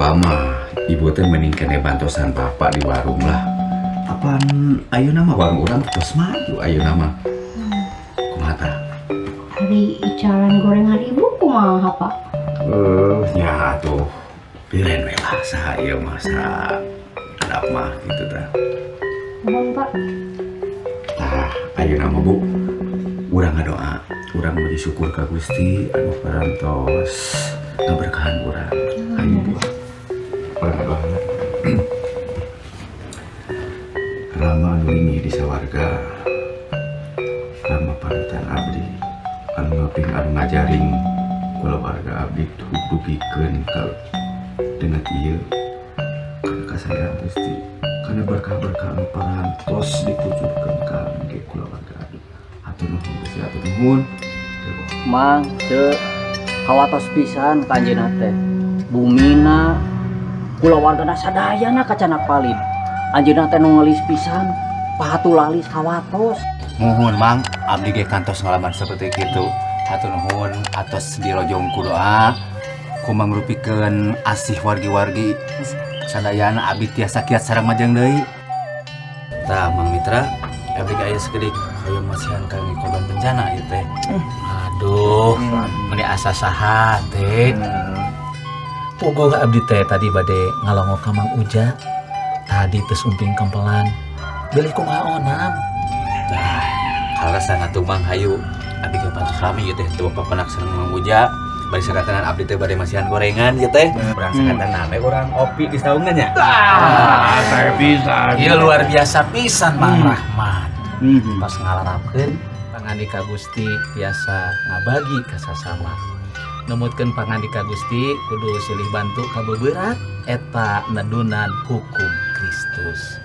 Bapak mah ibu teh mending kene bantosan bapak di warung lah. Apaan ayeuna mah warung urang terus maju ayeuna mah. Kumaha tah? Ari icalan gorengan ibu kumaha, Pak? Ya atuh. Biren we lah saha ieu mah saha kedap mah gitu tah. Nuhun, Pak. Tah, ayeuna mah Bu, urang ngadoa, urang muji syukur ka Gusti anu parantos ngaberkahan urang. Ayo Bu. Urang ngadoa. Rama anu linggih di sawarga. Rama panutan abdi anu ngaping anu ngajaring kulawarga abdi dugikeun ka dengan ieu kana kasaean Gusti. Kana berkah-berkah anu parantos dikucurkeun ka engke kulawarga abdi. Hatur nuhun Gusti, hatur nuhun. Mang, Ceu, hawatos pisan ka anjeunna teh. Bumina kulawargana sadayana kacanak palid. Anjeunna teh nu ngelis pisan, pahatulalis hawatos. Muhun Mang, abdi ge kantos ngalaman seperti kitu. Hatur nuhun atos dirojong ku doa ku mangrupikeun asih wargi-wargi sadayana abdi tiasa kiat sareng majeng deui. Tah Mang Mitra, abdi ge aya sakedik hoyong masihan kangge korban bencana ieu teh. Aduh, meni asa saha teh. Puguh abdi teh tadi bade ngalongok ka Mang Uja. Tadi teu sumping kempelan. Bilih kumaha onam. Tah, kaleresan atuh Mang hayu abdi ge pantos rame ieu teh teu papanak sareng Mang Uja. Bari sakatanan abdi teh bade masihan gorengan ieu teh. Urang sakatanan we urang opi di saungan nya. Ah, saya bisa. Ieu luar biasa pisan Mang Rahman. Pas ngalarapkeun pangandika Gusti tiasa ngabagi ka sasama. Numutkeun pangandika Gusti kudu silih bantu ka beuberat eta nedunan hukum Kristus.